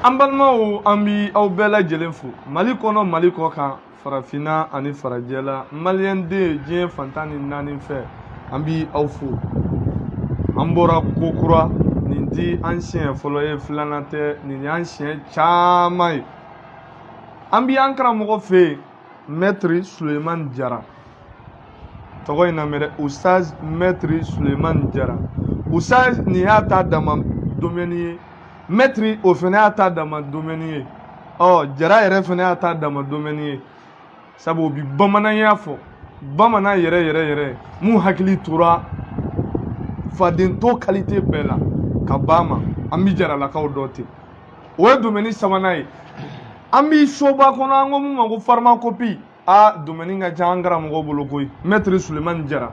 An balimaw, an bi aw bɛɛ lajɛlen fo Mali kɔnɔ, Mali kɔ kan, farafinna ani farajɛla, maliyɛn den diɲɛ fantan ni naani fɛ, an bi aw fo. An bɔra ko kura, nin ti an siɲɛ fɔlɔ ye, filanan tɛ, nin y'an siɲɛ caman ye. An bi an karamɔgɔ fɛ yen, Maître Sulemani Jara. Tɔgɔ in lamɛn dɛ, Ustaz Maître Sulemani Jara. Ustaz, nin y'a ta dama domaine ye. Maître, o fana y'a ta dama domaine ye. Ɔ Jara yɛrɛ fana y'a ta dama domaine ye, sabu o bi bamananya fɔ, bamanan yɛrɛ yɛrɛ yɛrɛ mun hakili tora faden to qualité bɛɛ la ka ban ma. An bi jaralakaw dɔ ten. O ye domaine sabanan ye. An bi soba kɔnɔ, an ko mun ma ko pharmacopée. A domaine ka ca an karamɔgɔ bolo koyi. Maître Sulemani Jara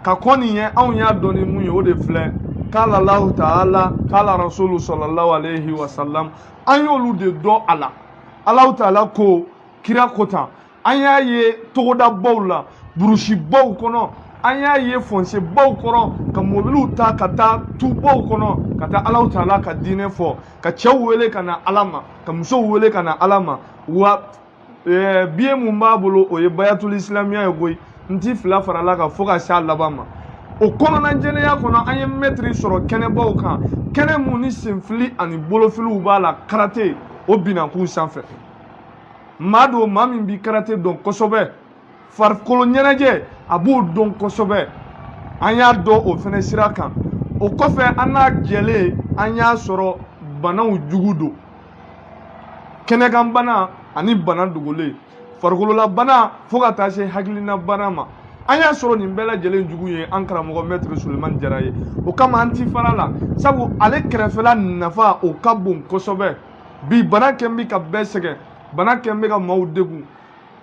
ka kɔn nin ye, anw y'a dɔn ni mun ye, o de filɛ: k'ala Allahu ta'ala, k'ala rasulu sallallahu alayhi wa sallam. An y'olu de dɔn a la. Allahu ta'ala ko, kira ko tan. An y'a ye togodabaw la, burusibaw kɔnɔ, an y'a ye fɔnsebaw kɔrɔ, ka mobiliw ta ka taa tubaw kɔnɔ, ka taa Allahu ta'ala ka diinɛ fɔ, ka cɛw wele ka na Ala ma, ka musow wele ka na Ala ma. Wa biye mun b'a bolo, o ye bayatul islamiya ye koyi. N ti fila farala kan fo ka se a laban ma. O kɔnɔna jɛlenya kɔnɔ, an ye mɛtiri sɔrɔ kɛnɛbaw kan, kɛnɛ mun ni senfili ani bolofiliw b'a la, karate o binakun sanfɛ. Maa don, maa min bi karate dɔn kosɛbɛ, farikolo ɲɛnajɛ a b'o dɔn kosɛbɛ. An y'a dɔn o fɛnɛ sira kan. O kɔfɛ, an n'a jɛlen, an y'a sɔrɔ banaw jugu don, kɛnɛkanbana ani bana dogolen, farikololabana, fo ka taa se hakilinabana ma. An y'a sɔrɔ nin bɛɛ lajɛlen jugu ye an karamɔgɔ Maître Sulemani Jara ye. O kama an ti fara la, sabu ale kɛrɛfɛla nafa o ka bon kosɛbɛ. Bi bana kɛn bɛ ka bɛɛ sɛgɛn, bana kɛn bɛ ka maaw degun,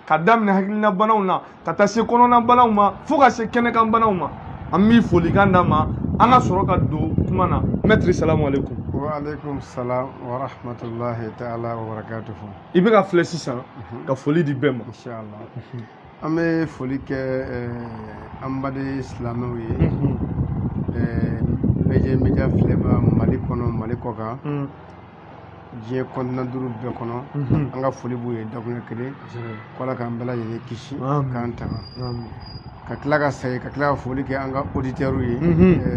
ka daminɛ hakilinabanaw na ka taa se kɔnɔnabanaw ma, fo ka se kɛnɛkanbanaw ma. An b'i folikan d'a ma, an ka sɔrɔ ka don kuma na. Maître, salamu aleykum. Wa aleykum salam wa rahmatulahi ta'ala wa barakatuhu. I bɛ ka filɛ sisan ka foli di bɛɛ ma. Inshallah, an bɛ foli kɛ an baden silamɛw ye, Média Média filɛba, Mali kɔnɔ, Mali kɔ kan, diɲɛ kɔntina duuru bɛɛ kɔnɔ. An ka foli b'u ye dakuɲɛ kelen ko Ala k'an bɛɛ lajɛlen kisi k'an tanga. Ka tila ka segin ka tila ka foli kɛ an ka auditeurs ye,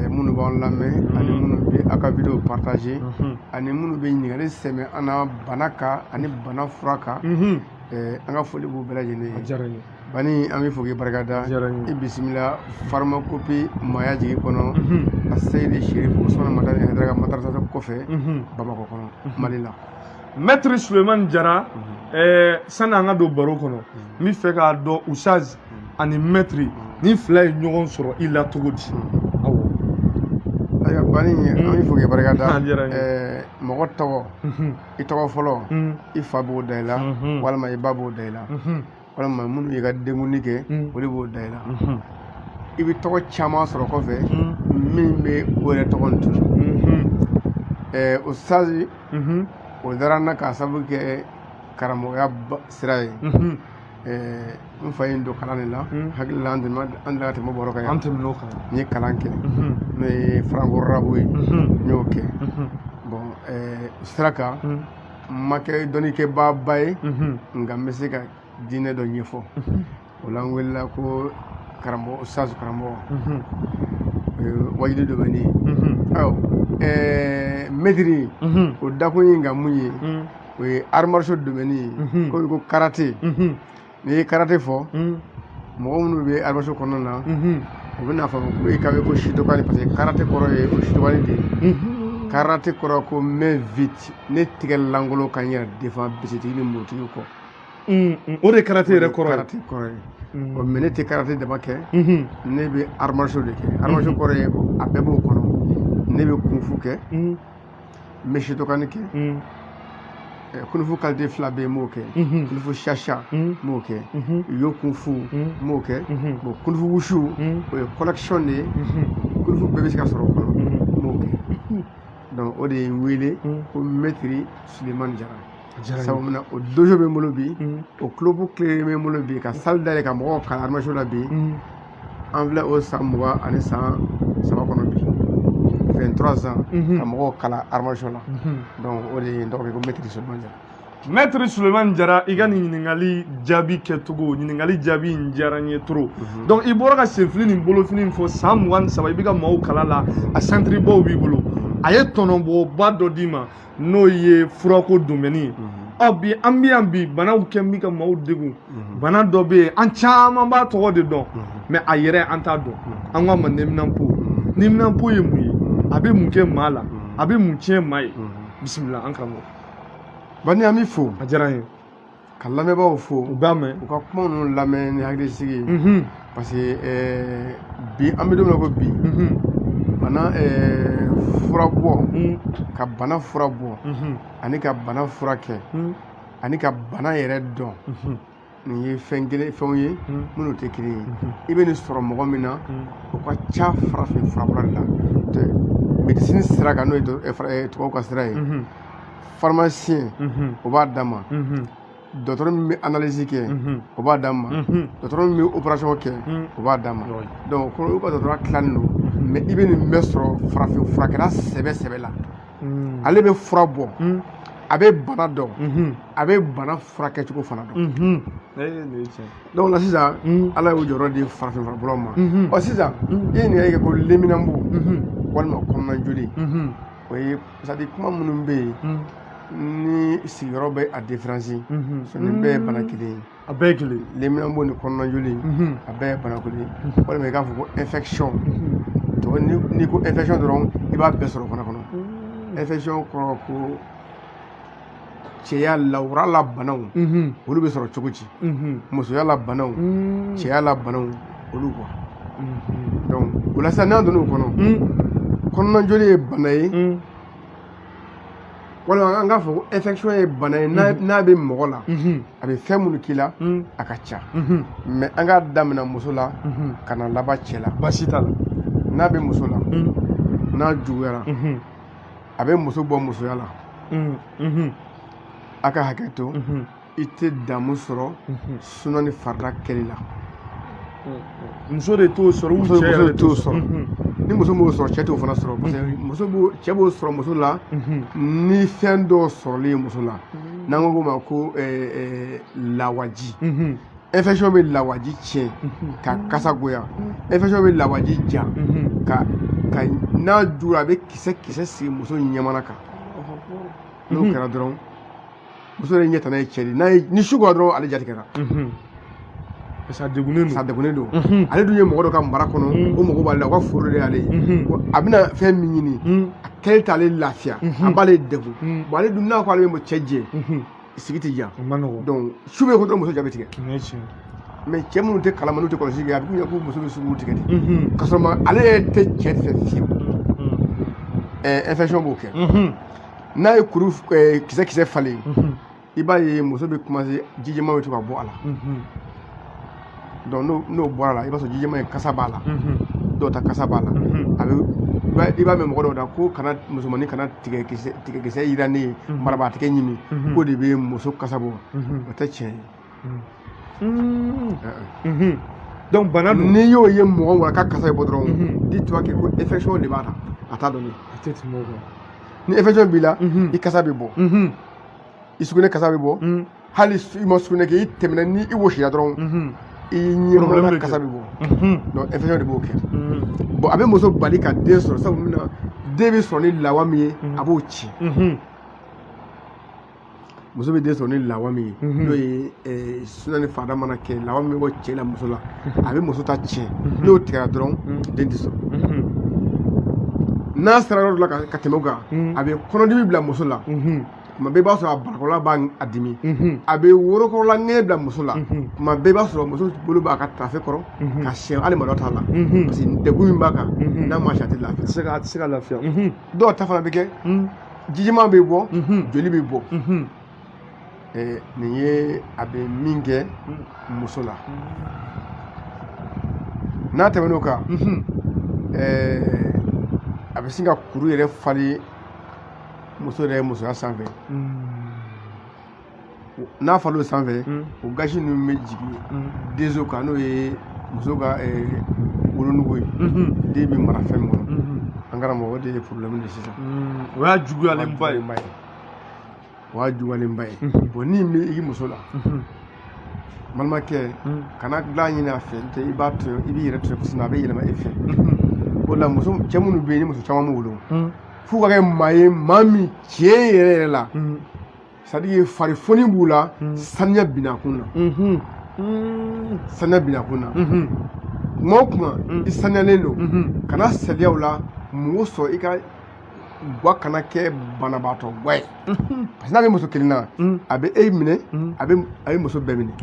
minnu b'an lamɛn ani minnu bɛ aw ka vidéo partager ani minnu bɛ ɲininkali sɛmɛ an na bana kan ani bana fura kan. An ka foli b'u bɛɛ lajɛlen ye. Bani, an bɛ fo k'i barikada. I bisimila pharmacopée maaya jigi kɔnɔ, a Seyidi Sherif Usumana Madani Hayidara ka madarasa kɔfɛ, Bamakɔ kɔnɔ, Mali la. Maître Sulemani Jara, sani an ka don baro kɔnɔ, n bɛ fɛ k'a dɔn, Ustaz ani maître ni fila ye ɲɔgɔn sɔrɔ i la cogo di? Awɔ. Ayiwa Bani, an bɛ fo k'i barikada. Mɔgɔ tɔgɔ, i tɔgɔ fɔlɔ, i fa b'o da i la walima i ba b'o da i la, walima minnu y'i ka denkundi kɛ, olu b'o da i la. I bɛ tɔgɔ caman sɔrɔ kɔfɛ min bɛ o yɛrɛ tɔgɔ nin tunu. Ustaz, o dara n na k'a sababu kɛ karamɔgɔya sira ye. N fa ye n don kalan de la. Hakili la, an delila ka tɛmɛ baro kan yan. An tɛmɛn'o kan. N ye kalan kɛ, n'o ye franco arabe ye, n y'o kɛ. Bon, sira kan, n ma kɛ dɔnnikɛbaaba ye, nka n bɛ se ka diinɛ dɔ ɲɛfɔ. O la, n welela ko karamɔgɔ, Ustaz karamɔgɔ, wajuli domaine ye. Ayiwa, maître, o dakun ye nka mun ye, o ye arts martiaux domaine ye, ko karate. N'i ye karate fɔ, mɔgɔ minnu bɛ arts martiaux kɔnɔna na, u bɛna fɔ ko i ka bɛ ko Shotokan, parce que karate kɔrɔ ye o Shotokan de ye. Karate kɔrɔ ko main vite, ne tigɛ lankolon ka n yɛrɛ défend bisitigi ni murutigi kɔ. O de karate yɛrɛ kɔrɔ ye. Karate kɔrɔ ye o. Mais ne tɛ karate dama kɛ, ne bɛ arts martiaux de kɛ. Arts martiaux kɔrɔ ye ko a bɛɛ b'o kɔnɔ. Ne bɛ kung fu kɛ, n bɛ Shotokan kɛ. Kung fu qualité fila bɛ yen, n b'o kɛ. Kung fu shasha, n b'o kɛ. Yo kung fu, n b'o kɛ. Bon, kung fu wushu, o ye collection de ye, kung fu bɛɛ bɛ se ka sɔrɔ o kɔnɔ, n b'o kɛ. Donc o de ye n wele ko Maître Sulemani Jara. Sabu mun na, o dojo bɛ n bolo bi, o club clé bɛ n bolo bi, ka salle dayɛlɛ ka mɔgɔw kalan arts martiaux la bi. An filɛ o san 23 kɔnɔ bi. 23 ans ka mɔgɔw kalan arts martiaux la. Donc o de ye n tɔgɔ kɛ ko Maître Sulemani Jara. Maître Sulemani Jara, i ka nin ɲininkali jaabi kɛcogo, ɲininkali jaabi in diyara n ye trop. Donc i bɔra ka senfili ni bolofili in fɔ, san 23 i bɛ ka maaw kala la, a santiri baw b'i bolo, a ye tɔnɔbɔba dɔ d'i ma, n'o ye furako domaine ye. Ɔ bi an bɛ yan bi, banaw kɛ n bɛ ka maaw degun. Bana dɔ bɛ yen, an caman b'a tɔgɔ de dɔn, mais a yɛrɛ an t'a dɔn. An k'a ma neminanpo. Neminanpo ye mun ye? A bɛ mun kɛ maa la? A bɛ mun tiɲɛ maa ye? Bisimila, an karamɔgɔ. Bani, an b'i fo. A diyara n ye. Ka lamɛnbaaw fo. U b'a mɛn. U ka kuma ninnu lamɛn ni hakilisigi ye, parce que bi an bɛ don min na ko bi, bana fura bɔ, ka bana fura bɔ ani ka bana furakɛ ani ka bana yɛrɛ dɔn, nin ye fɛn kelen fɛnw ye minnu tɛ kelen ye. I bɛ nin sɔrɔ mɔgɔ min na, o ka ca farafin furabɔla de la. Médecine sira kan, n'o ye tubabuw ka sira ye, pharmacien o b'a d'a ma, dɔgɔtɔrɔ min bɛ analyse kɛ o b'a d'a ma, dɔgɔtɔrɔ min bɛ opération kɛ o b'a d'a ma. Donc o kɔrɔ, u ka dɔgɔtɔrɔya tilannen don. Mais i bɛ nin bɛɛ sɔrɔ farafin furakɛla sɛbɛ sɛbɛ la. Ale bɛ fura bɔ, a bɛ bana dɔn, a bɛ bana furakɛcogo fana dɔn. Donc la sisan, Ala y'o jɔyɔrɔ di farafin furabɔlaw ma. Ɔ sisan, i ye ɲininkali kɛ ko leminanbo walima kɔnɔna joli, o ye, c'est à dire kuma minnu bɛ yen ni sigiyɔrɔ bɛ a différence, nin bɛɛ ye bana kelen ye. A bɛɛ ye kelen. Leminanbo ni kɔnɔna joli, a bɛɛ ye bana kelen ye. Walima i k'a fɔ ko infection. N'i ko infection dɔrɔn, i b'a bɛɛ sɔrɔ o fana kɔnɔ. Infection kɔrɔ ko cɛya lawura la banaw, olu bɛ sɔrɔ cogo di? Musoya la banaw, cɛya la banaw, olu quoi. Donc o la sisan, n'an donn'o kɔnɔ, kɔnɔna joli ye bana ye, walima an k'a fɔ ko infection ye bana ye, n'a bɛ mɔgɔ la, a bɛ fɛn minnu k'i la, a ka ca. Mais an k'a daminɛ muso la ka na laban cɛ la. Baasi t'a la. N'a bɛ muso la, n'a juguyara, a bɛ muso bɔ musoya la. A ka hakɛ to, i tɛ damu sɔrɔ suna ni farida kɛli la. Muso de t'o sɔrɔ? Muso de t'o sɔrɔ. Ni muso m'o sɔrɔ, cɛ t'o fana sɔrɔ, parce que muso b'o, cɛ b'o sɔrɔ muso la ni fɛn dɔw sɔrɔli ye muso la, n'an ko ma ko lawaji. Infection bɛ lawaji tiɲɛ ka kasa goya, infection bɛ lawaji ja ka n'a juguyara, a bɛ kisɛ kisɛ sigi muso ɲɛmana kan. N'o kɛra dɔrɔn, muso yɛrɛ ɲɛ tana ye cɛ de n'a ye. Ni su kora dɔrɔn, ale jatigɛra. Parce que a degunnen don. A degunnen don. Ale dun ye mɔgɔ dɔ ka mara kɔnɔ, o mɔgɔ b'ale la, o ka foro de y'ale ye. A bɛna fɛn min ɲini, a kɛli t'ale lafiya, a b'ale degun. Bon, ale dun n'a ko ale bɛ cɛ jɛ, sigi tɛ diya. Donc su bɛ ko dɔrɔn, muso ja bɛ tigɛ. Mais cɛ minnu tɛ kalama, n'u tɛ kɔlɔsi kɛ, a bɛ k'u ɲɛ ko muso bɛ suguru tigɛ de, ka sɔrɔ ma ale yɛrɛ tɛ cɛ fɛ fiyewu. Infection b'o kɛ. N'a ye kuru kisɛ kisɛ falen, i b'a ye muso bɛ commencer, jijɛman bɛ to ka bɔ a la. Donc n'o bɔra la, i b'a sɔrɔ jijɛman in kasa b'a la, dɔw ta kasa b'a la. A bɛ, i b'a mɛn mɔgɔ dɔw da ko kana musomanin kana tigɛ kisɛ yira ne ye, marabaa tigɛ ɲimi, k'o de bɛ muso kasa bɔ. O tɛ tiɲɛ ye. Donc bana don. N'i y'o ye mɔgɔ mɔgɔ ka kasa bɛ bɔ dɔrɔn, dis-toi que ko infection de b'a la, a t'a dɔn. A tɛ tɛmɛ o kan. Ni infection b'i la, i kasa bɛ bɔ, i sugunɛ kasa bɛ bɔ. Hali i ma sugunɛ kɛ, i tɛmɛna ni i wɔsira dɔrɔn, i ɲɛmɔgɔ kasa bɛ bɔ. Donc infection de b'o kɛ. Bon, a bɛ muso bali ka den sɔrɔ, sabu min na den bɛ sɔrɔ ni lawa min ye, a b'o tiɲɛ. Muso bɛ den sɔrɔ ni lawa min ye, n'o ye suna ni farida mana kɛ, lawa min bɛ bɔ cɛ la muso la, a bɛ muso ta tiɲɛ. N'o tigɛra dɔrɔn, den tɛ sɔrɔ. N'a sera yɔrɔ dɔ la ka tɛmɛ o kan, a bɛ kɔnɔdimi bila muso la. Tuma bɛɛ i b'a sɔrɔ a barakɔrɔla b'a a dimi, a bɛ worokɔrɔla ŋɛɲɛ bila muso la. Tuma bɛɛ i b'a sɔrɔ muso bolo b'a ka tafe kɔrɔ ka siɲɛ, hali malo t'a la, parce que degun min b'a kan, n'a ma siɲɛ, a tɛ lafiya. A tɛ se ka lafiya. Dɔw ta fana bɛ kɛ jijima bɛ bɔ, joli bɛ bɔ. Nin ye a bɛ min kɛ muso la. N'a tɛmɛn'o kan, a bɛ sin ka kuru yɛrɛ falen muso yɛrɛ musoya sanfɛ. N'a fal'o sanfɛ, o gasi ninnu bɛ jigin denso kan, n'o ye muso ka wolonugu ye, den bɛ mara fɛn min kɔnɔ. An karamɔgɔ, o de ye problème de sisan. O y'a juguyalenba ye. O y'a juguyalenba ye. Bon, ni bɛ i muso la, balimakɛ, kana dilan ɲini a fɛ, i b'a to i b'i yɛrɛ to yen, a bɛ yɛlɛma e fɛ. O la, muso cɛ minnu bɛ yen, ni muso caman b'u bolo, f'u ka kɛ maa ye, maa min tiɲɛ yɛrɛ yɛrɛ la, c'est à dire farifoni b'u la, saniya binakun na, saniya binakun na. Kuma o kuma i saniyalen don, kana saliya o la. Mɔgɔ sɔrɔ i ka gwa kana kɛ banabaatɔ gwa ye, parce que n'a bɛ muso kelen na, a bɛ e minɛ, a bɛ muso bɛɛ minɛ.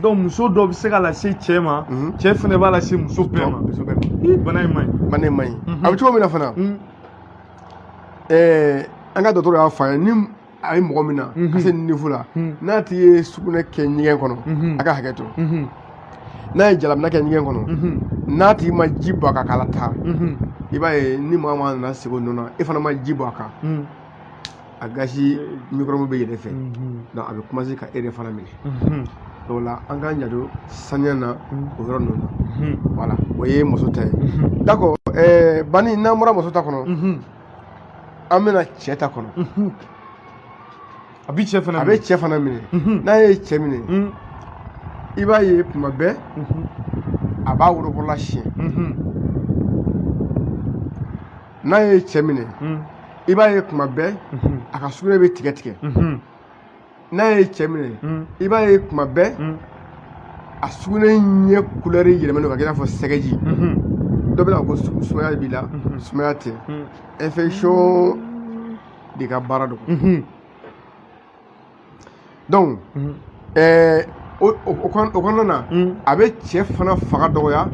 Donc muso dɔ bɛ se ka lase cɛ ma, cɛ fana b'a lase muso bɛɛ ma. Muso bɛɛ ma. Bana in man ɲi. Bana in man ɲi. A bɛ cogo min na fana, an ka dɔgɔtɔrɔ y'a fɔ an ye, ni a ye mɔgɔ min na ka se niveau la, n'a tigi ye sugunɛ kɛ ɲɛgɛn kɔnɔ, a ka hakɛ to, n'a ye jalaminɛ kɛ ɲɛgɛn kɔnɔ, n'a tigi ma ji bɔ a kan k'a la taa, i b'a ye ni maa maa nana sigi o nɔ na, e fana ma ji bɔ a kan, a gasi microbe bɛ yɛlɛ fɛ, donc a bɛ commencer ka e yɛrɛ fana minɛ. Donc o la, an k'an janto saniya na o yɔrɔ ninnu na. Voilà, o ye muso ta ye. D'accord, Bani, n'an bɔra muso ta kɔnɔ, an bɛna cɛ ta kɔnɔ. A bɛ cɛ fana. A bɛ cɛ fana minɛ. N'a ye cɛ minɛ, i b'a ye tuma bɛɛ a b'a worokɔrɔla siɲɛ. N'a ye cɛ minɛ, i b'a ye tuma bɛɛ a ka sugunɛ bɛ tigɛ tigɛ. N'a ye cɛ minɛ, i b'a ye tuma bɛɛ a sugunɛ ɲɛ couleur yɛlɛmalen don ka kɛ i n'a fɔ sɛgɛji. Dɔ bɛna ko sumaya b'i la. Sumaya tɛ, infection de ka baara don. Donc o kɔnɔna na, a bɛ cɛ fana fanga dɔgɔya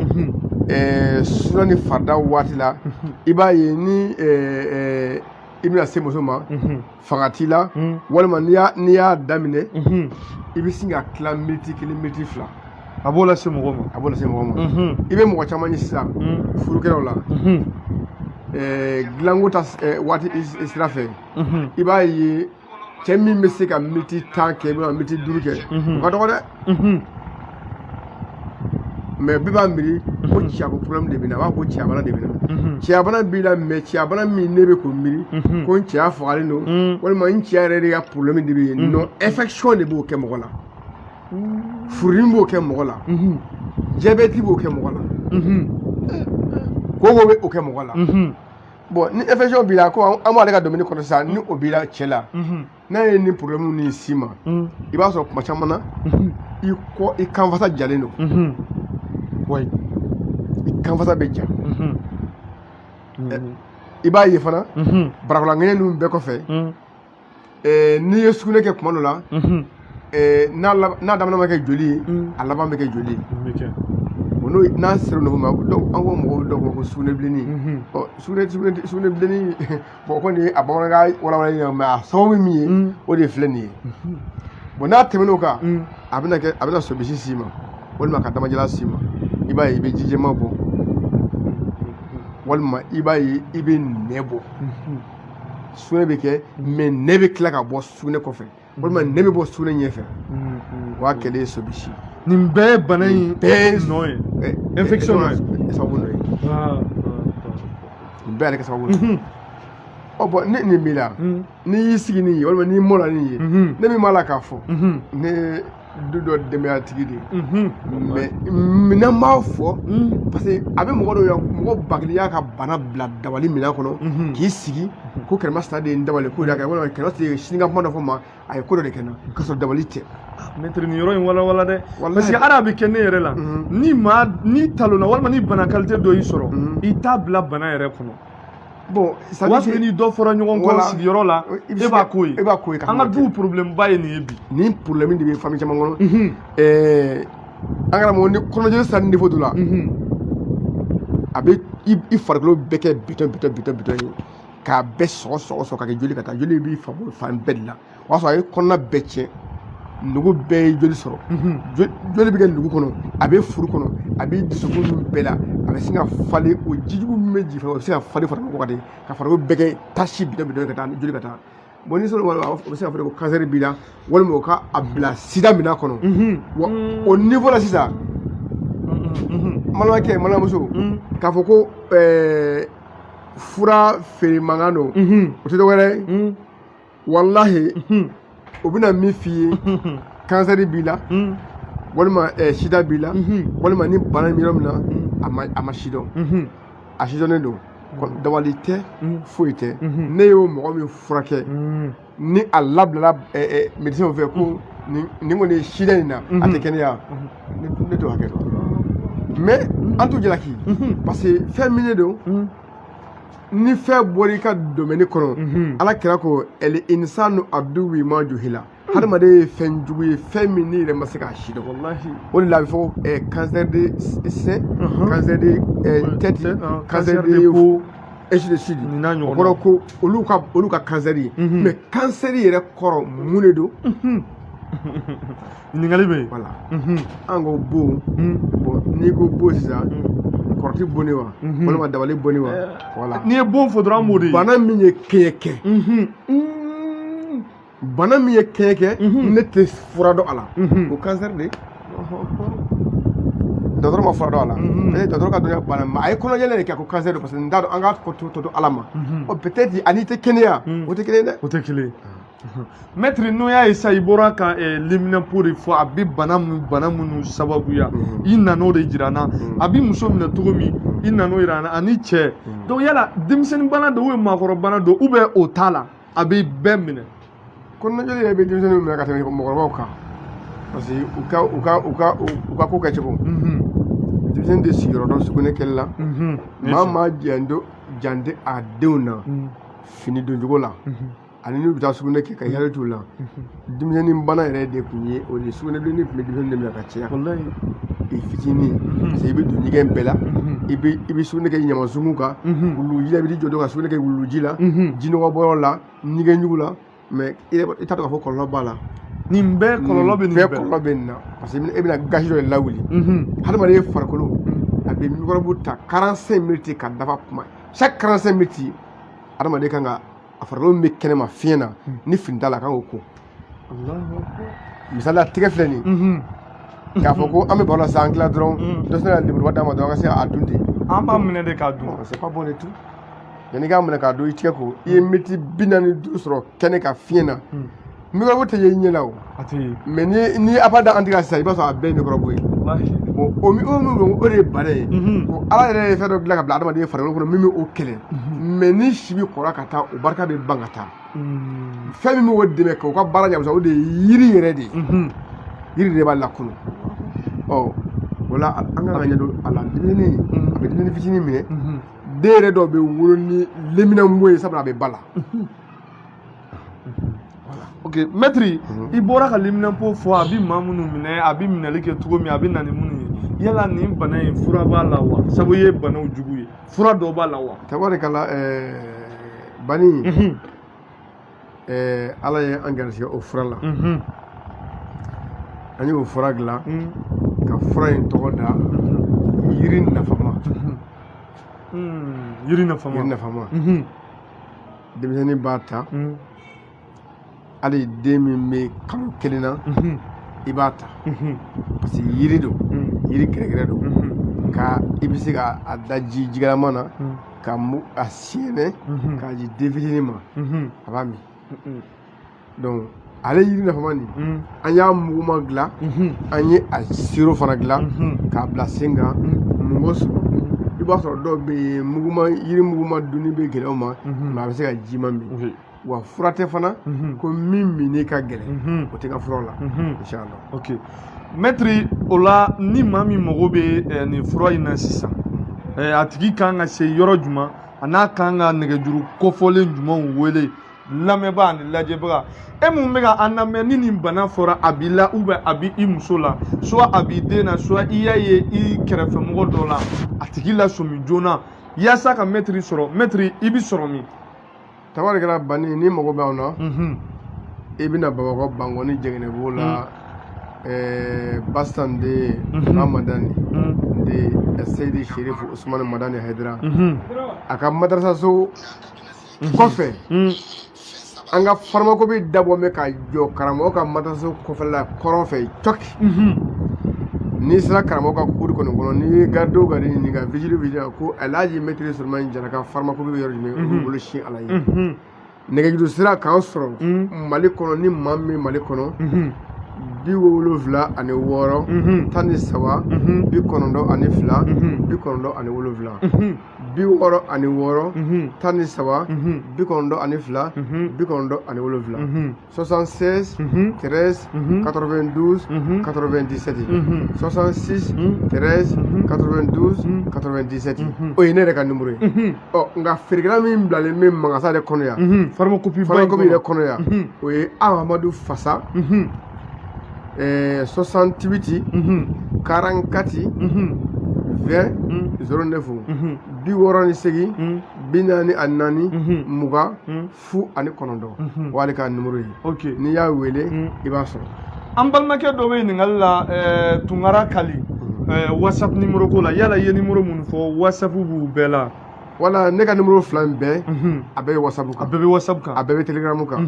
suna ni farida waati la. I b'a ye ni i bɛna se muso ma, fanga t'i la, walima n'i y'a daminɛ, i bɛ sin ka tila miniti 1, miniti 2. A b'o lase mɔgɔ ma. A b'o lase mɔgɔ ma. I bɛ mɔgɔ caman ye sisan furukɛlaw la, dilanko ta waati sira fɛ, i b'a ye cɛ min bɛ se ka miniti 10 kɛ, i bɛna miniti 5 kɛ, o ka dɔgɔ dɛ. Mais bɛɛ b'a miiri ko cɛyako problème de bɛ na, a b'a fɔ ko cɛyabana de bɛ na. Cɛyabana b'i la, mais cɛyabana min ne bɛ k'o miiri ko n cɛya fagalen don, walima n cɛya yɛrɛ de ka problème de bɛ yen non, infection de b'o kɛ mɔgɔ la, furudimi b'o kɛ mɔgɔ la, diabète b'o kɛ mɔgɔ la, koko bɛ o kɛ mɔgɔ la. Bon, ni infection b'i la, ko an b'ale ka domaine kɔnɔ sisan, ni o b'i la cɛ la, n'a ye nin problème nin s'i ma, i b'a sɔrɔ kuma caman na i kɔ, i kanfasa jalen don. I kanfasa bɛ ja. I b'a ye fana, barakɔlaŋɛɲɛ ninnu bɛɛ kɔfɛ, n'i ye sugunɛ kɛ kuma dɔ la, n'a daminɛ ma kɛ joli ye, a laban bɛ kɛ joli ye. Bon, n'o n'a sera o ma, dɔw, an ko mɔgɔw dɔw ko sugunɛbilenni. Ɔ, sugunɛbilenni, bon, o kɔni ye a bamanankan walawalali ye, mais a sababu min ye, o de filɛ nin ye. Bon, n'a tɛmɛn'o kan, a bɛna kɛ, a bɛna sɔbisi s'i ma, walima ka damajala s'i ma. I b'a ye i bɛ ji jɛman bɔ, walima i b'a ye i bɛ nɛ bɔ. Sugunɛ bɛ kɛ, mais nɛ bɛ tila ka bɔ sugunɛ kɔfɛ, walima nɛ bɛ bɔ sugunɛ ɲɛfɛ. O y'a kɛlen ye sɔbisi. Nin bɛɛ ye bana in bɛɛ nɔ ye, infection nɔ ye, sababu nɔ ye. Nin bɛɛ y'ale kɛ sababu ye. Ɔ bon, ni nin b'i la, n'i y'i sigi nin ye, walima n'i mɔna nin ye, ne min b'a la k'a fɔ, ne du dɔ denbayatigi de ye, mais minɛn b'a fɔ, parce que a bɛ mɔgɔ dɔw ya, mɔgɔ 10 000 y'a ka bana bila dabali minɛn kɔnɔ k'i sigi ko kɛrɛma de ye n dabali ko de y'a kɛ, walima kɛrɛma ye sini ka kuma dɔ fɔ n ma, a ye ko dɔ de kɛ n na k'a sɔrɔ dabali tɛ. Maître, nin yɔrɔ in walawala dɛ, parce que hali a bɛ kɛ ne yɛrɛ la, ni maa n'i talonna, walima ni bana qualité dɔ y'i sɔrɔ, i t'a bila bana yɛrɛ kɔnɔ. Bon, o b'a sɔrɔ ni dɔ fɔra ɲɔgɔn kɔ sigiyɔrɔ la, e b'a k'o ye. E b'a k'o ye. An ka duw problème ba ye nin ye bi. Nin problème de bɛ famille caman kɔnɔ. An karamɔgɔ, ni kɔnɔjoli sera niveau dɔ la, a bɛ i farikolo bɛɛ kɛ bitɔn bitɔn bitɔn bitɔn ye, k'a bɛɛ sɔgɔ sɔgɔ sɔgɔ ka kɛ joli ka taa. Joli b'i fan bɛɛ de la. O y'a sɔrɔ a ye kɔnɔna bɛɛ tiɲɛ, nugu bɛɛ ye joli sɔrɔ, joli bɛ kɛ nugu kɔnɔ, a bɛ furu kɔnɔ, a bɛ dusukun bɛɛ la, a bɛ sin ka falen. O jijugu min bɛ jigin fana, o bɛ se ka falen farikolo kan de, ka farikolo bɛɛ kɛ tache bitɔn bitɔn ka taa joli ka taa. Bon, ni sɔrɔ o bɛ se ka fɔ ko cancer b'i la, walima o ka a bila sida minɛn kɔnɔ. Wa o niveau la sisan, n balimakɛ, n balimamuso, k'a fɔ ko Fura feere mankan don, o tɛ dɔwɛrɛ ye. Walahi, u bɛna min f'i ye, kansɛri b'i la, walima sida b'i la, walima ni bana in bɛ yɔrɔ min na, a ma sidɔn, a sidɔnnen don, dabali tɛ, foyi tɛ. Ne y'o mɔgɔ min furakɛ, ni a labilala médecin fɛ ko nin kɔni ye sida in na, a tɛ kɛnɛya, ne t'o hakɛ dɔn. Mais an t'u jalaki, parce que fɛn min de don, ni fɛn bɔra i ka domaine kɔnɔ, Ala kira ko ɛli insanu aduwi ma juhila, hadamaden ye fɛn jugu ye, fɛn min n'i yɛrɛ ma se k'a si dɔn. O de la a bɛ fɔ cancer de sein, cancer de tête, cancer de peau, ainsi de suite. O kɔrɔ ko olu ka cancer ye. Mais cancer yɛrɛ kɔrɔ mun de don? Ɲininkali bɛ yen. Voilà, an ko bon. Bon, n'i ko bon sisan, kɔrɔti bonni wa, walima dabali bonni wa? Voilà. N'i ye bon fɔ dɔrɔn, an b'o de ye. Bana min ye kɛɲɛ kɛ, bana min ye kɛɲɛ kɛ, ne tɛ fura dɔn a la, o cancer de, dɔgɔtɔrɔ ma fura dɔn a la. Parce que dɔgɔtɔrɔ ka dɔnniya banna, ma a ye kɔnɔjɛlen de kɛ ko cancer don, parce que n t'a dɔn, an k'a tɔ to Ala ma. Ɔ, peut-être ani tɛ kɛnɛya, o tɛ kelen ye dɛ. O tɛ kelen ye. Maître, n'o y'a ye sa, i bɔra ka leminɛnpo de fɔ, a bɛ bana minnu sababuya, i nan'o de jira n na. A bɛ muso minɛ cogo min, i nan'o jira n na, ani cɛ. Donc yala denmisɛnnin bana don, ou bien maakɔrɔ bana don, ou bien o t'a la, a bɛ bɛɛ minɛ? Kɔnɔnajoli yɛrɛ bɛ denmisɛnninw minɛ ka tɛmɛ mɔgɔkɔrɔbaw kan, parce que u ka ko kɛcogo, denmisɛnnin tɛ sigiyɔrɔ dɔn sugunɛ kɛli la. Maa maa jan tɛ a denw na fini doncogo la, ani n'u bɛ taa sugunɛ kɛ ka hakili t'u la. Denmisɛnnin bana yɛrɛ de tun ye o de ye. Sugunɛbilenni tun bɛ denmisɛnnin de minɛ ka caya. I fitinin, parce que i bɛ don ɲɛgɛn bɛɛ la, i bɛ sugunɛ kɛ ɲamansungun kan, wuluji la, i bɛ t'i jɔ dɔ ka sugunɛ kɛ wuluji la, jinɔgɔ bɔyɔrɔ la, ɲɛgɛn ɲugu la. Mais i t'a dɔn k'a fɔ kɔlɔlɔ b'a la. Nin bɛɛ kɔlɔlɔ bɛ nin bɛɛ bɛɛ. Kɔlɔlɔ bɛ nin na, parce que e bɛna gazi dɔ de lawuli. Hadamaden farikolo, a bɛ microbe ta 45 minutes ka dafa kuma. Chaque 45 minutes, hadamaden kan ka a farikolo min bɛ kɛnɛma fiɲɛ na, ni fini t'a la, a kan k'o ko. Misali la, tigɛ filɛ nin ye, k'a fɔ ko an bɛ baro la sisan, an tila dɔrɔn, dɔ sina ka lemuruba d'a ma dɔrɔn, an ka se k'a dun ten. An b'a minɛ de k'a dun. Non, c'est pas bon du tout. Yanni i k'a minɛ k'a dun, i tigɛ ko, i ye miniti 45 sɔrɔ kɛnɛ ka fiɲɛ na, microbe tɛ ye i ɲɛ la o. A tɛ ye. Mais ni a b'a da an tigɛ la sisan, i b'a sɔrɔ a bɛɛ ye microbe ye. Bon, o min o min o de ye bana ye. Bon, Ala yɛrɛ ye fɛn dɔ dilan ka bila adamaden farikolo kɔnɔ min bɛ o kɛlɛ. Mais ni si bɛ kɔrɔ ka taa, o barika bɛ ban ka taa. Fɛn min b'o dɛmɛ k'o ka baara ɲɛ, o de ye yiri yɛrɛ de ye. Yiri de b'a lakunu. Ɔ, o la an kan ka ɲɛdɔn a la. Denmisɛnnin, a bɛ denmisɛnnin fitinin minɛ. Den yɛrɛ dɔw bɛ wolo ni leminɛnbo ye, sabula a bɛ ba la. Ok, maître, i bɔra ka leminɛnpo fɔ, a bɛ maa minnu minɛ, a bɛ minɛli kɛ cogo min, a bɛ na ni minnu ye. Yala nin bana in, fura b'a la wa? Sabu i ye banaw jugu ye, fura dɔ b'a la wa? Tabarikala, bani, Ala ye an garisɛgɛ o fura la. An y'o fura dilan ka fura in tɔgɔ da yiri nafama. Yiri nafama. Yiri nafama. Denmisɛnnin b'a ta, hali den min bɛ kalo 1 na, i b'a ta, parce que yiri don, yiri gɛrɛgɛrɛ don. Ka i bɛ se ka a da ji jikalama na, ka a siyɛnɛ k'a di den fitinin ma, a b'a min. Donc ale yiri nafama nin, an y'a muguma dilan, an ye a sirop fana dilan k'a bila sen kan. Mun ko sɔrɔ, i b'a sɔrɔ dɔw bɛ yen, muguma, yiri muguma dunni bɛ gɛlɛya u ma, mais a bɛ se ka jima min. Wa fura tɛ fana ko min minni ka gɛlɛn, o tɛ ka fura la, inshallah. Ok, maître, o la ni maa min mago bɛ nin fura in na sisan, a tigi kan ka se yɔrɔ jumɛn, a n'a kan ka nɛgɛjuru kofɔlen jumɛnw wele? Lamɛnbaa ani lajɛbaga, e mun bɛ ka an lamɛn, ni nin bana fɔra a b'i la, ou bien a b'i muso la, soit a b'i den na, soit i y'a ye i kɛrɛfɛmɔgɔ dɔ la, a tigi lasɔmi joona yaasa ka maître sɔrɔ. Maître, i bi sɔrɔ min? Tabarikala, bani, ni mago b'anw na, i bɛna Bamakɔ, Bankɔni, Jɛgɛnɛbo la, Bastan de Madani de Seyidi Sherifu Usumani Madani Hayidara, a ka madrasaso kɔfɛ, an ka pharmacopée dabɔ bɛ ka jɔ karamɔgɔ ka madrasaso kɔfɛla kɔrɔn fɛ cɔki. N'i sera karamɔgɔ ka cour kɔni kɔnɔ, n'i ye garde o garde ɲininka, vigile vigile, ko Alhaji Maître Solomani Jara ka pharmacopée bɛ yɔrɔ jumɛn, u b'u bolo sin Ala ye. Nɛgɛjuru sira k'an sɔrɔ Mali kɔnɔ, ni maa min bɛ Mali kɔnɔ, 76 13 92 97, 66 13 92 97, 76 13 92 97, 66 13 92 97. O ye ne yɛrɛ ka numéro ye. Ɔ, nka feerekɛla min bilalen bɛ magasin yɛrɛ kɔnɔ yan, pharmacopée pharmacopée yɛrɛ kɔnɔ yan, o ye Ahamadu Fasa, 68 44 20 09, 68 44 20 09. O y'ale ka numéro ye. N'i y'a wele, i b'a sɔrɔ. An balimakɛ dɔ bɛ ɲininkali la, Tunkara Kali, WhatsApp numéro ko la. Yala i ye numéro minnu fɔ, WhatsApp b'u bɛɛ la? Wala, ne ka numéro fila in bɛɛ, a bɛɛ bɛ WhatsApp A kan. bɛɛ bɛ WhatsApp kan. A bɛɛ bɛ Telegram kan.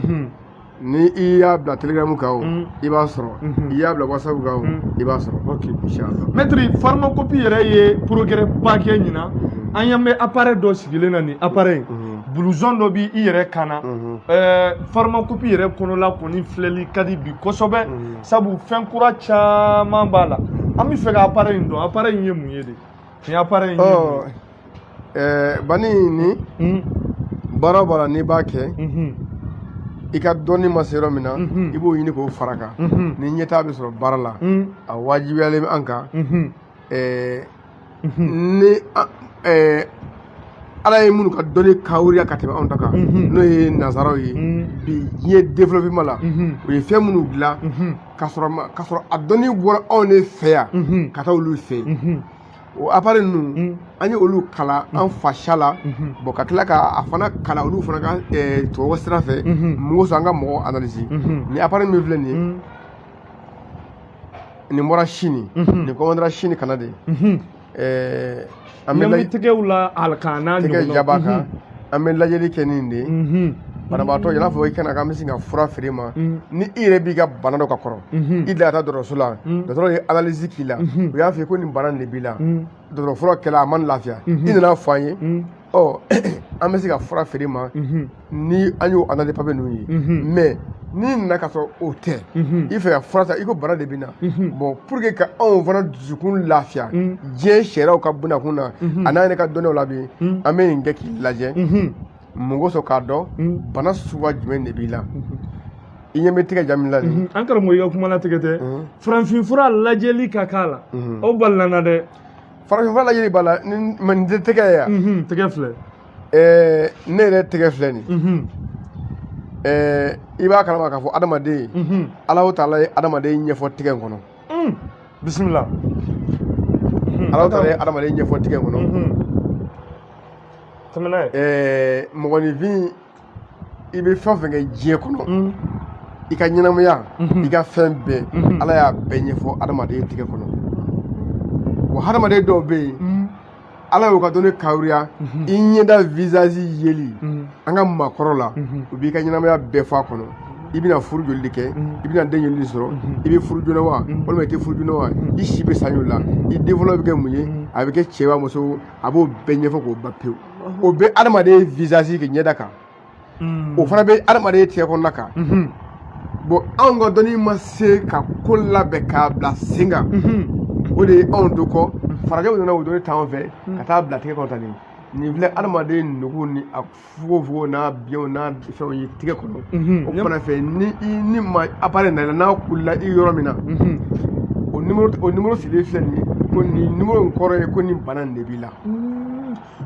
Ni i y'a bila Telegram kan o, i b'a sɔrɔ. I y'a bila WhatsApp kan o, i b'a sɔrɔ. Inshallah. Maître, pharmacopée yɛrɛ ye progrès ba kɛ ɲinan. An ɲɛ bɛ appareil dɔ sigilen na, nin appareil in, blouson dɔ b'i yɛrɛ kan na. Pharmacopée yɛrɛ kɔnɔla kɔni filɛli ka di bi kosɛbɛ, sabu fɛn kura caman b'a la. An bɛ fɛ ka appareil in dɔn. Appareil in ye mun ye de? Nin appareil in ye mun ye? Bani ni baara o baara n'i b'a kɛ, i ka dɔnni ma se yɔrɔ min na, i b'o ɲini k'o fara kan. Ni ɲɛtaa bɛ sɔrɔ baara la, a wajibiyalen bɛ an kan. Ni Ala ye minnu ka dɔnni kawuriya ka tɛmɛ anw ta kan, n'o ye nanzaraw ye, bi diɲɛ développement la, u ye fɛn minnu dilan ka sɔrɔ a dɔnni bɔra anw de fɛ yan ka taa olu fɛ yen, o appareil ninnu, an ye olu kalan an fa siya la. Bon, ka tila ka a fana kalan olu fana ka tubabu sira fɛ, mun kosɔn an ka mɔgɔw analyse. Ni appareil min filɛ nin ye, nin bɔra Chine, nin commandera Chine ka na de. An bɛ tɛgɛw la a kan n'a ɲɔgɔnnaw, tɛgɛ jaba kan, an bɛ lajɛli kɛ nin de ye. Banabaatɔ yɛrɛ fɔ i kana k'an bɛ sin ka fura feere ma. Ni i yɛrɛ b'i ka bana dɔ ka kɔrɔ, i bila ka taa dɔgɔtɔrɔso la, dɔgɔtɔrɔ ye analyse k'i la, u y'a f'i ye ko nin bana nin de b'i la, dɔgɔtɔrɔ fura kɛla a ma lafiya, i nana fɔ an ye, ɔ, an bɛ se ka fura feere ma ni an y'o analyse papier ninnu ye. Mais n'i nana ka sɔrɔ o tɛ, i fɛ ka fura ta, i ko bana de bɛ na, bon, pour que ka anw fana dusukun lafiya diɲɛ sariyaw ka bunakun na, a n'an yɛrɛ ka dɔnniyaw la bi, an bɛ nin kɛ k'i lajɛ. Mun kosɔn? K'a dɔn bana suguya jumɛn de b'i la. I ɲɛ bɛ tigɛ ja min la nin. An karamɔgɔ, i ka kuma latigɛ tɛ, farafinfura lajɛli ka k'a la, aw balila na dɛ. Farafinfura lajɛli b'a la. Ni ma nin tɛ tɛgɛ ye yan? Tɛgɛ filɛ. Ne yɛrɛ tɛgɛ filɛ nin. I b'a kalama k'a fɔ adamaden, Alahu taala ye adamaden ɲɛfɔ tigɛ in kɔnɔ. Bisimila. Alahu taala ye adamaden ɲɛfɔ tigɛ in kɔnɔ. Tɛmɛ n'a ye. Mɔgɔninfin, i bɛ fɛn o fɛn kɛ diɲɛ kɔnɔ, i ka ɲɛnamaya, i ka fɛn bɛɛ, Ala y'a bɛɛ ɲɛfɔ adamaden tigɛ kɔnɔ. Wa hadamaden dɔw bɛ yen, Ala y'o ka dɔnni kawuriya, i ɲɛda, visage yeli, an ka maakɔrɔ la, u b'i ka ɲɛnamaya bɛɛ fɔ a kɔnɔ. I bɛna furu joli de kɛ, i bɛna den joli de sɔrɔ, i bɛ furu joona wa, walima i tɛ furu joona wa, i si bɛ san joli la, i den fɔlɔ bɛ kɛ mun ye, a bɛ kɛ cɛ wa muso, a b'o bɛɛ ɲɛfɔ k'o ban pewu. O bɛ adamaden visage kɛ ɲɛda kan, o fana bɛ adamaden tigɛ kɔnɔna kan. Bon, anw ka dɔnni ma se ka ko labɛn k'a bila sen kan, o de ye anw to kɔ. Farajɛw nana o dɔnni t'anw fɛ ka taa bila tigɛ kɔnɔ tan. Nin filɛ, adamaden nugu ni a fogofogo n'a biɲɛw n'a fɛnw ye tigɛ kɔnɔ. O fana fɛ, ni i ni ma appareil nana n'a kulila i yɔrɔ min na, o numéro sigilen filɛ nin ye, ko nin numéro in kɔrɔ ye ko nin bana nin de b'i la.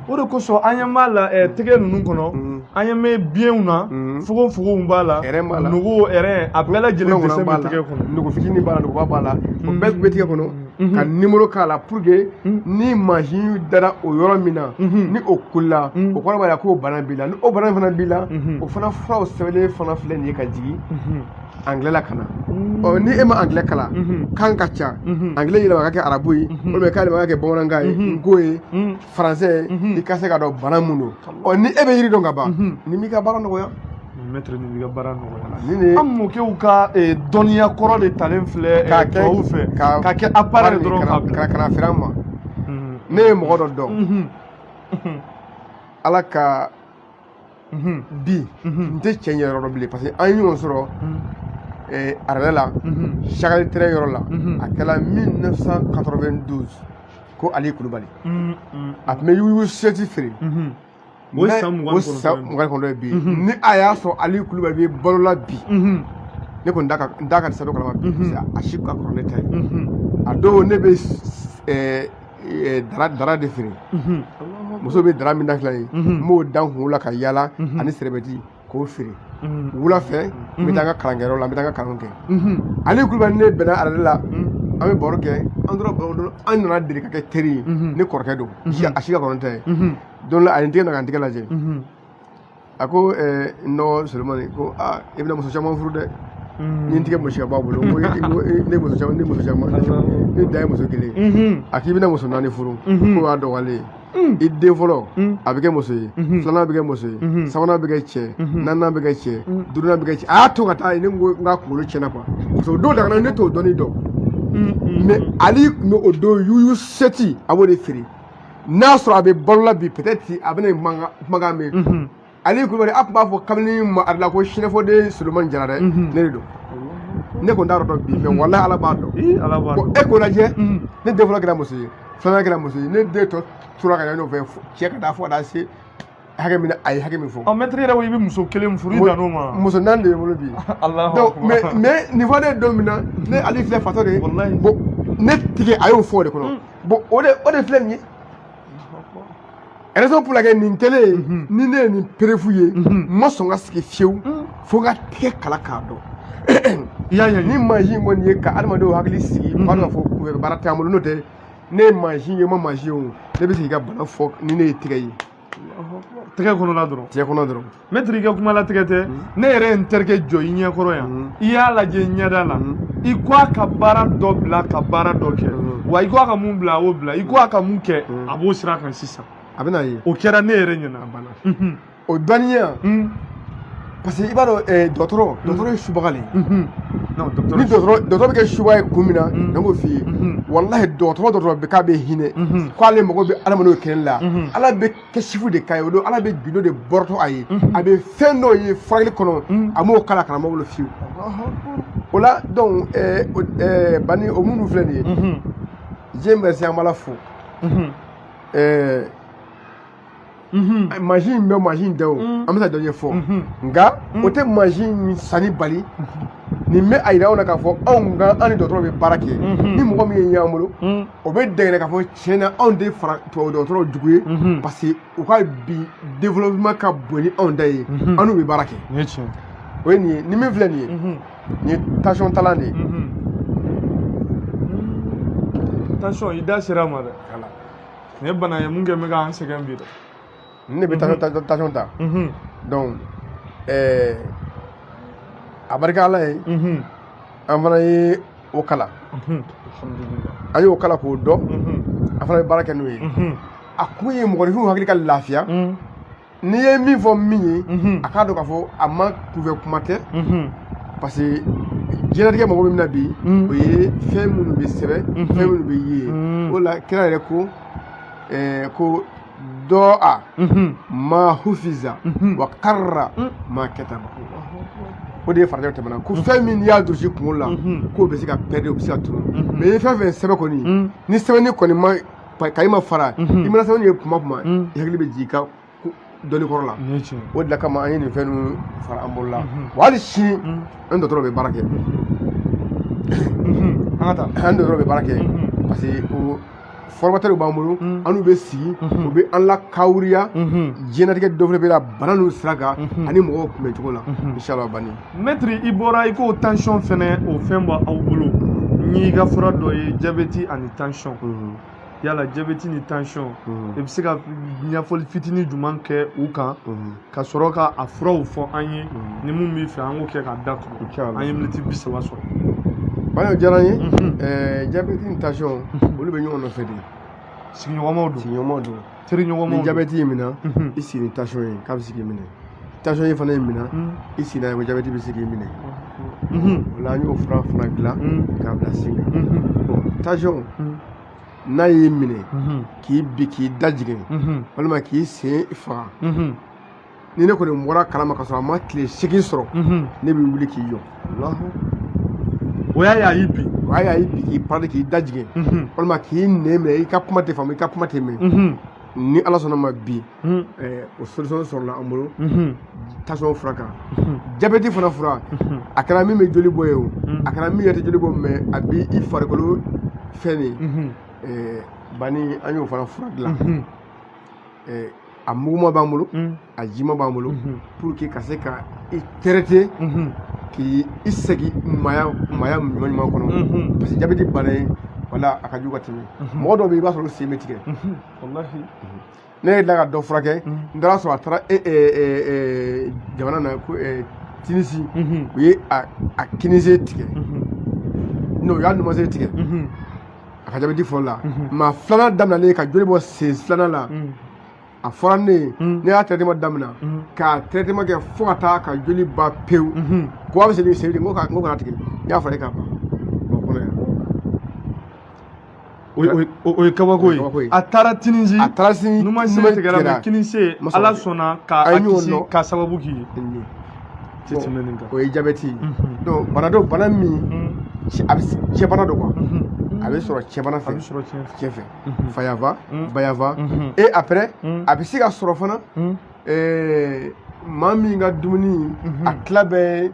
O de kosɔn an ɲɛ b'a la tɛgɛ ninnu kɔnɔ, an ɲɛ bɛ biɲɛw na, fogofogow b'a la, ɛrɛn b'a la, nugu, ɛrɛn, a bɛɛ lajɛlen dɛsɛ bɛ tɛgɛ kɔnɔ. Nugu fitinin b'a la, nuguba b'a la, o bɛɛ bɛ tigɛ kɔnɔ ka numéro k'a la, pour que ni mansin dara o yɔrɔ min na, ni o kulila, o kɔrɔ b'a jira k'o bana b'i la. Ni o bana in fana b'i la, o fana furaw sɛbɛnlen fana filɛ nin ye ka jigin anglais la ka na. Ɔ, ni e ma anglais kalan, kan ka ca, anglais yɛlɛma ka kɛ arabu ye, walima k'a yɛlɛma ka kɛ bamanankan ye, nko ye, français ye, i ka se k'a dɔn bana mun don. Ɔ, ni e bɛ yiri dɔn ka ban, nin b'i ka baara nɔgɔya. Maître, nin b'i ka baara nɔgɔya. Nin de An mɔkɛw ka dɔnniya kɔrɔ de talen filɛ k'a kɛ tubabuw fɛ k'a kɛ appareil dɔrɔn k'a bila. Ka na feere an ma. Ne ye mɔgɔ dɔ dɔn, Ala ka bi n tɛ cɛ ɲɛ yɔrɔ dɔn bilen, parce que an ye ɲɔgɔn sɔrɔ arɛlɛ la, Chagali terrain yɔrɔ la. A kɛla 1992 ko Ali Kulubali, a tun bɛ yuguyugu seti feere. O ye san mugan O ni san kɔnɔntɔn ye. 29 ye bi. Ni a y'a sɔrɔ Ali Kulubali bɛ balo la bi, ne kɔni n t'a ka sɛbɛn kalama bi, parce que a si ka kɔrɔ ne ta ye. A don ne bɛ dara de feere. Muso bɛ dara min da fila ye, n b'o da n kunkolo la ka yaala ani sɛrɛbɛti k'o feere. Wula fɛ, n bɛ taa n ka kalankɛyɔrɔ la, n bɛ taa n ka kalanw kɛ. Ali Kulubali, ne bɛnna arɛlɛ la, an bɛ baro kɛ, an tora baro dɔrɔn, an nana deli ka kɛ teri ye. Ne kɔrɔkɛ don, a si ka kɔrɔ ni ta ye. Don dɔ la, a ye n tigɛ na ka n tigɛ lajɛ. A ko n dɔgɔ Solomani, ko aa, i bɛna muso caman furu dɛ. Ni n tigɛ mɔsi ka bɔ a bolo, ko ne muso caman, ne muso caman, ne dan ye muso kelen ye. A k'i bɛna muso naani furu, k'o y'a dɔgɔyalen ye. I den fɔlɔ a bɛ kɛ muso ye, filanan bɛ kɛ muso ye, sabanan bɛ kɛ cɛ, naaninan bɛ kɛ cɛ, duurunan bɛ kɛ cɛ. A y'a to ka taa yen, ne ko n ka kunkolo tiɲɛna quoi, parce que o don dagana ne t'o dɔnni dɔn. Mais Ali tun bɛ o don yuyu seti, a b'o de feere. N'a sɔrɔ a bɛ balo la bi, peut-être a bɛna kumakan mɛn. Ali Kulubali, a tun b'a fɔ kabini ma a la ko sinafɔden Solomani Jara dɛ, ne de don. Ne kɔni t'a dɔn bi, mais walahi Ala b'a dɔn. Ii, Ala b'a Bon, dɔn. e k'o lajɛ, ne den fɔlɔ kɛra muso ye, filanan kɛra muso ye, ne den tɔ tora ka ɲɔgɔn fɛ cɛ ka taa fo ka taa se hakɛ min na, a ye hakɛ min fɔ. Ɔ, maître yɛrɛ ko i bɛ muso kelen furu, i dann'o ma. Muso naani de bɛ n bolo bi. Alahu Donc akbar. mais nin fɔ ne ye don min na, ne Ali filɛ fatɔ de ye. Walahi. Bon, ne tigɛ a y'o fɔ o de kɔnɔ. Bon, o de filɛ nin ye, raison pour laquelle nin kɛlen ni ne ye nin preuve ye, n ma sɔn ka sigi fiyewu fo n ka tigɛ kala k'a dɔn. I y'a ɲɛɲini. Ni mansin kɔni ye ka adamadenw hakili sigi, u b'a dɔn k'a fɔ kunfɛ baara t'an bolo. N'o tɛ, ne ye mansin ye, n ma mansin ye o, ne bɛ se k'i ka bana fɔ ni ne ye tigɛ ye. Tɛgɛ kɔnɔla dɔrɔn. Tigɛ kɔnɔ dɔrɔn. Maître, i ka kuma latigɛ tɛ. Ne yɛrɛ ye n terikɛ jɔ i ɲɛkɔrɔ yan, i y'a lajɛ ɲɛda la, i ko a ka baara dɔ bila ka baara dɔ kɛ, wa i ko a ka mun bila, a y'o bila, i ko a ka mun kɛ, a b'o sira kan sisan. A bɛ n'a ye. O kɛra ne yɛrɛ ɲɛna. A banna. O dɔnniya, parce que i b'a dɔn, dɔgɔtɔrɔ ye subaga de ye. Non, docteur. Ni dɔgɔtɔrɔ bɛ kɛ subaga ye kun min na, ne k'o f'i ye, walahi, dɔgɔtɔrɔ bɛ k'a bɛ hinɛ, k'ale mago bɛ adamadenw kɛnɛ la, Ala bɛ kɛsifu de k'a ye. O don Ala bɛ gindo de bɔrɔtɔ a ye, a bɛ fɛn dɔw ye furakɛli kɔnɔ, a m'o kala karamɔgɔ bolo fiyewu. O la donc bani o minnu filɛ nin ye, Dieu merci, an b'Ala fo. Mansin in bɛ mansin tɛ o, an bɛ se ka dɔ ɲɛfɔ, nka o tɛ mansin in sanni bali. Nin bɛ a yira anw na k'a fɔ anw ka an ni dɔgɔtɔrɔ bɛ baara kɛ. Ni mɔgɔ min ye ɲɔgɔn bolo, o bɛ dɛgɛnɛ k'a fɔ tiɲɛ na anw de fara tubabu dɔgɔtɔrɔw jugu ye, parce que u ka bi développement ka bon ni anw ta ye, an n'u bɛ baara kɛ. Nin ye tiɲɛ. O ye nin ye. Ni min filɛ nin ye, nin ye tension talan de ye. Tension, i da sera a ma dɛ. Voilà. Nin ye bana ye mun kɛ bɛ k'an sɛgɛn bi dɛ. Nin de bɛ tension ta. Donc a barika Ala ye, an fana ye o kalan. Alhamdulillah. An y'o kalan k'o dɔn, an fana bɛ baara kɛ n'o ye. A kun ye mɔgɔninfinw hakili ka lafiya. N'i ye min fɔ min ye, a k'a dɔn k'a fɔ a ma kunfɛ kuma tɛ, parce que diɲɛlatigɛ mago bɛ min na bi, o ye fɛn minnu bɛ sɛbɛn, fɛn minnu bɛ ye. O la kira yɛrɛ ko ko dɔ a ma hufiza wa karra ma kataba. O de ye farajɛw tɛmɛna ko fɛn min n'i y'a durusi kunkolo la, k'o bɛ se ka perdre, o bɛ se ka tunu. Mais i ye fɛn fɛn sɛbɛn kɔni, ni sɛbɛnni kɔni ma kayi ma fara, i mana sɛbɛnni ye kuma kuma, i hakili bɛ jigin i ka dɔnni kɔrɔ la. Nin ye tiɲɛ. O de la kama an ye nin fɛn ninnu fara an bolo la. Wa hali sini, an dɔgɔtɔrɔ bɛ baara kɛ. An ka taa. An dɔgɔtɔrɔ bɛ baara kɛ, parce que o formateur b'an bolo, an n'u bɛ sigi, u bɛ an lakawuriya diɲɛlatigɛ dɔ fana bɛ la bana ninnu sira kan ani mɔgɔw kunbɛn cogo la, inshallah bani. Maître, i bɔra i k'o tension fɛnɛ, o fɛn b'aw bolo. N y'i ka fura dɔ ye, diabète ani tension. Yala diabète ni tension, i bɛ se ka ɲɛfɔli fitinin jumɛn kɛ u kan ka sɔrɔ ka a furaw fɔ an ye? Ni mun b'i fɛ, an k'o kɛ k'a da tugu. An ye miniti 30 sɔrɔ. Bani, o diyara n ye. Diabète ni tension, olu bɛ ɲɔgɔn nɔfɛ de. Sigiɲɔgɔnmaw don. Sigiɲɔgɔnmaw don. Teriɲɔgɔnmaw Ni don. diabète y'i minɛ, i sigi ni tension ye k'a bɛ se k'i minɛ. Tension in fana y'i minɛ, i sen na ko jabɛti bɛ se k'i minɛ. O la an y'o fura fana dilan k'a bila sen kan. Bon, tension n'a y'i minɛ k'i bin, k'i da jigin, walima k'i sen faga, ni ne kɔni bɔra kalama ka sɔrɔ a ma tile 8 sɔrɔ, ne bɛ wuli k'i jɔ. O y'a ye a y'i bin. O y'a ye a y'i bin, k'i pari, k'i da jigin, walima k'i nɛn minɛ, i ka kuma tɛ faamu, i ka kuma tɛ mɛn. Ni Ala sɔnna ma bi, o solution sɔrɔla an bolo tension fura kan. Jabɛti fana fura, a kɛra min bɛ joli bɔ ye o, a kɛra min yɛrɛ tɛ joli bɔ, mais a b'i i farikolo fɛn de bani, an y'o fana fura dilan. A muguma b'an bolo, a jima b'an bolo, pour que ka se ka i traiter k'i i segin maaya maaya ɲuman ɲuman kɔnɔ, parce que jabɛti bana ye, wala a ka jugu ka tɛmɛ. Mɔgɔ dɔw bɛ yen, i b'a sɔrɔ u sen bɛ tigɛ. Ne ye tila ka dɔ furakɛ, n taara sɔrɔ a taara jamana na ko Tunisie, u ye a kinisen tigɛ, n'o y'a numansen tigɛ a ka jabɛti fɔlɔ la. Maa filanan daminɛlen ka joli bɔ sen filanan la, a fɔra ne ye, ne y'a traitement daminɛ k'a traitement kɛ fo ka taa ka joli ban pewu. Ko a bɛ segin sen, n ko ka n ko kana tigɛ, n y'a fɔ e ka ban o kɔnɔ yan. O ye kabako ye. A taara Tunisie. A taara sini. Numansen tigɛra, mais kinisen, Ala sɔnna k'a kisi k'a sababu k'i ye. Tɛ tɛmɛ nin kan. O ye jabɛti ye. Donc bana dɔ, bana min a bɛ cɛbana don quoi, a bɛ sɔrɔ cɛbana fɛ. A bɛ sɔrɔ cɛ cɛ fɛ, fayanfa, bayanfa. Et après, a bɛ se ka sɔrɔ fana maa min ka dumuni a tila bɛɛ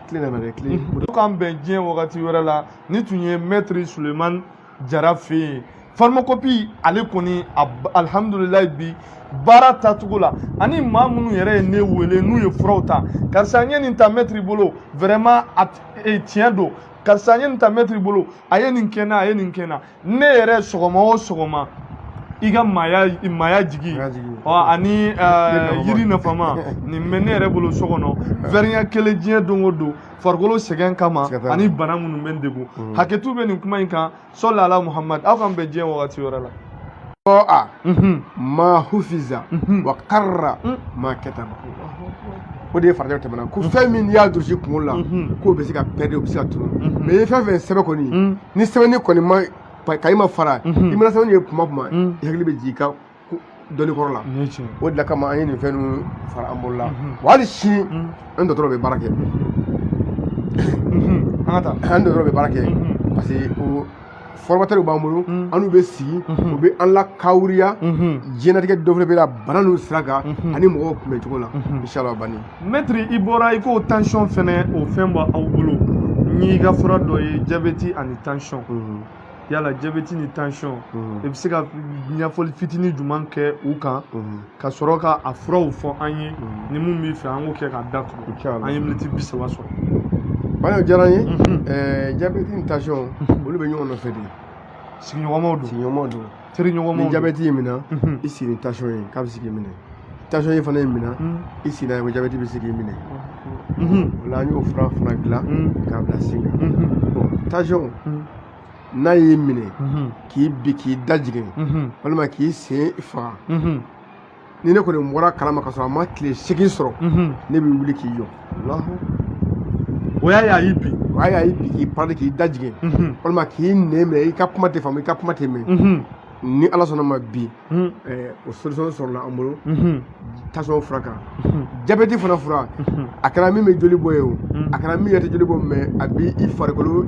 tile nana dɛ tile. K'an bɛn diɲɛ wagati wɛrɛ la. Ni tun ye maître Sulemani Jara fɛ yen, pharmacopée. Ale kɔni, alihamudulilayi, bi baara taacogo la, ani maa minnu yɛrɛ ye ne wele n'u ye furaw ta: "Karisa, n ye nin ta maître bolo, vraiment a tiɲɛ don. Karisa, n ye nin ta maître bolo, a ye nin kɛ n na, a ye nin kɛ n na." Ne yɛrɛ, sɔgɔma o sɔgɔma, i ka maaya maaya jigi ani yiri nafama nin bɛ ne yɛrɛ bolo so kɔnɔ, verre ɲɛ kelen diɲɛ don o don, farikolo sɛgɛn kama ani bana minnu bɛ n degun. Hakɛtu bɛ nin kuma in kan. Sɔli ala Muhamad, aw k'an bɛn diɲɛ wagati wɛrɛ la. A ma hufiza wa karra ma kataba, o de ye farajɛw tɛmɛna ko fɛn min y'a durusi kunkolo la, k'o bɛ se ka perdre, o bɛ se ka tunu. Mais i ye fɛn fɛn sɛbɛn kɔni, ni sɛbɛnni kɔni ma kayi ma fara, i mana sɛbɛnni ye kuma kuma, i hakili bɛ jigin i ka dɔnni kɔrɔ la. O de la kama an ye nin fɛn ninnu fara an bolo la. Wa hali sini, an dɔgɔtɔrɔ bɛ baara kɛ. An ka taa. An dɔgɔtɔrɔ bɛ baara kɛ, parce que o formateur b'an bolo, an n'u bɛ sigi, u bɛ an lakawuriya diɲɛlatigɛ dɔ fana bɛ la bana ninnu sira kan ani mɔgɔw kunbɛn cogo la, inshallah bani. Maître, i bɔra i k'o tension fɛnɛ, o fɛn b'aw bolo. N y'i ka fura dɔ ye, diabète ani tension. Yala diabète ni tension, i bɛ se ka ɲɛfɔli fitinin jumɛn kɛ u kan ka sɔrɔ ka a furaw fɔ an ye? Ni mun b'i fɛ, an k'o kɛ k'a datugu, an ye miniti 30 sɔrɔ. Bani, o diyara n ye. Diabète ni tension, olu bɛ ɲɔgɔn nɔfɛ de. Sigiɲɔgɔnmaw don. Sigiɲɔgɔnmaw don. Teriɲɔgɔnmaw. Ni diabète y'i minɛ, i sigi ni tension ye k'a bɛ se k'i minɛ. Tension in fana y'i minɛ, i sigi n'a ye ko diabète bɛ se k'i minɛ. O la an y'o fura fana dilan k'a bila sen kan. Bon, tension n'a y'i minɛ k'i bin, k'i da jigin, walima k'i sen faga, ni ne kɔni bɔra kalama ka sɔrɔ a ma tile 8 sɔrɔ, ne bɛ wuli k'i jɔ. O y'a ye a y'i bin. O y'a ye a y'i bin, k'i pari, k'i da jigin, walima k'i nɛn minɛ, i ka kuma tɛ faamu, i ka kuma tɛ mɛn. Ni Ala sɔnna ma bi, o solution sɔrɔla an bolo tension fura kan. Jabɛti fana fura, a kɛra min bɛ joli bɔ ye o, a kɛra min yɛrɛ tɛ joli bɔ, mais a b'i i farikolo